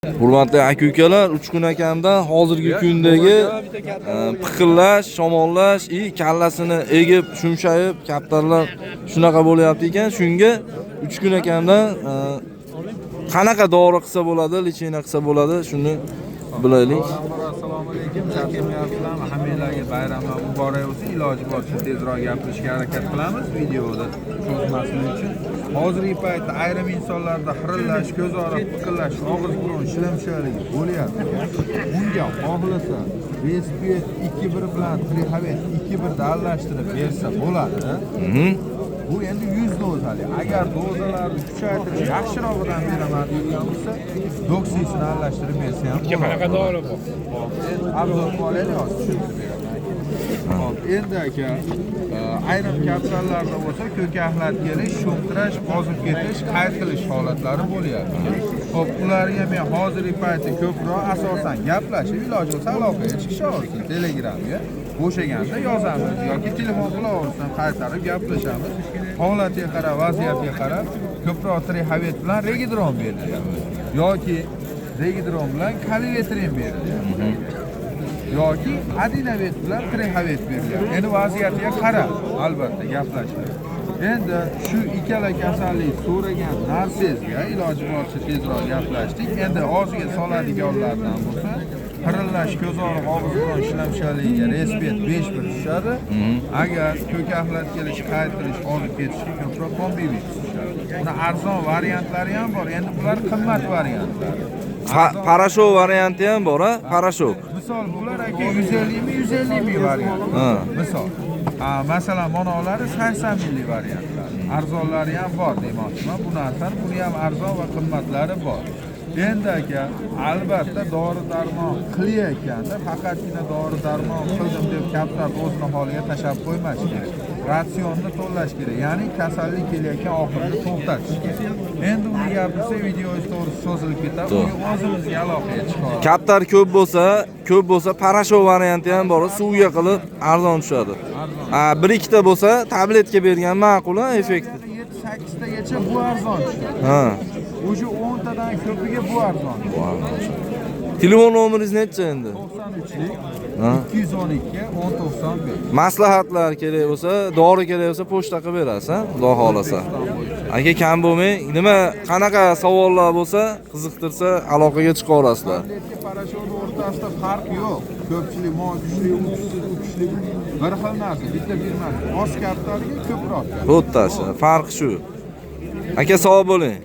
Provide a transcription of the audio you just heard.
Hurmatli aka ukalar, Uchqun akamdan hozirgi kundagi piqillash, shamollash, i kallasini egib, shumshayib, kaptarlar shunaqa bo'lyapti ekan. Shunga Uchqun akamdan qanaqa dori qilsa bo'ladi, лечение qilsa bo'ladi, shuni bilaylik. Assalomu alaykum, charchamayapsizlarmi? Hammanglarga bayramlar muborak bo'lsin. Iloji boricha tezroq gapirishga harakat qilamiz videoda cho'zmaslik uchun. Hozirgi paytda ayrim insonlarda xirillash, ko'z og'rib, piqillash, og'iz burun shilimshiqligi bo'lyapti. Unga xohlasa Respet 2.1 bilan Trihavet 2.1 ni aralashtirib bersa bo'ladi. Bu endi 100 dozali. Agar dozalarni kuchaytirib yaxshirog'idan beraman deydigan bo'lsa, doksisini aralashtirib bersa ham bo'ladi. Qanaqa dori bu? Hop, endi обзор qilib olaylik, hozir tushuntirib beraman. Hop, endi aka, ayrim kapsallarda bo'lsa ko'k axlat kelish, shumtirash, ozib ketish, qayt qilish holatlari bo'lyapti. Hop, ularga men hozirgi paytda ko'proq asosan gaplashib, iloji bo'lsa aloqaga chiqishaversin Telegramga. Bo'shaganda yozamiz yoki telefon qilaversin, qaytarib gaplashamiz. Holatiga qarab, vaziyatga qarab ko'proq Trihavet bilan Regidron berilyapti. Yoki Regidron bilan Kalivetrin berilyapti. Yoki Adinavet bilan Trihavet berilyapti. Endi vaziyatiga qarab albatta gaplashiladi. Endi shu ikkala kasallik so'ragan narsangizga iloji boricha tezroq gaplashdik. Endi og'ziga soladiganlardan bo'lsa, xirillash, ko'z og'riq, og'iz burun shilamshaligiga Respet 5.1 tushadi. Agar ko'k axlat kelish, qayt qilish, ozib ketishga ko'proq Kombivit tushadi. Buni arzon variantlari ham bor. Endi bular qimmat variantlari. Порошок varianti ham bor, a? Порошок. Misol bular aka 150 ming, 150 ming variant. Misol. Ha, masalan, manolari 80 minglik variantlar. Arzonlari ham bor demoqchiman. Bu narsani, buni ham arzon va qimmatlari bor. Endi aka, albatta dori darmon qilayotganda faqatgina dori darmon qildim deb kaptar o'zini holiga tashlab qo'ymash kerak. Ratsionni to'lash kerak. Ya'ni kasallik kelayotgan oxirini to'xtatish kerak. Endi uni gapirsa videoingiz to'g'risi cho'zilib ketadi. Unga o'zimizga aloqaga chiqib Kaptar ko'p bo'lsa порошок varianti ham bor, suvga qilib arzon tushadi. Ha, bir ikkita bo'lsa tabletka bergan ma'qul, ha, effekti. 7-8 tagacha bu arzon tushadi. Уже 10 tadan ko'piga bu arzon. Bu arzon tushadi. Telefon nomeringiz necha endi? 93lik Ha. 212 1095. Maslahatlar kerak bo'lsa, dori kerak bo'lsa pochta qilib berasiz, ha? Xudo xohlasa. Aka, kam bo'lmang. Nima, qanaqa savollar bo'lsa, qiziqtirsa aloqaga chiqaverasizlar. Tabletka порошок ni o'rtasida farq yo'q. Ko'pchilik mo kuchli, u kuchsiz, u kuchli, bir xil narsa, bitta firma. Oz kaptariga ko'proq. Xuddi shu, farq shu. Aka, sog' bo'ling.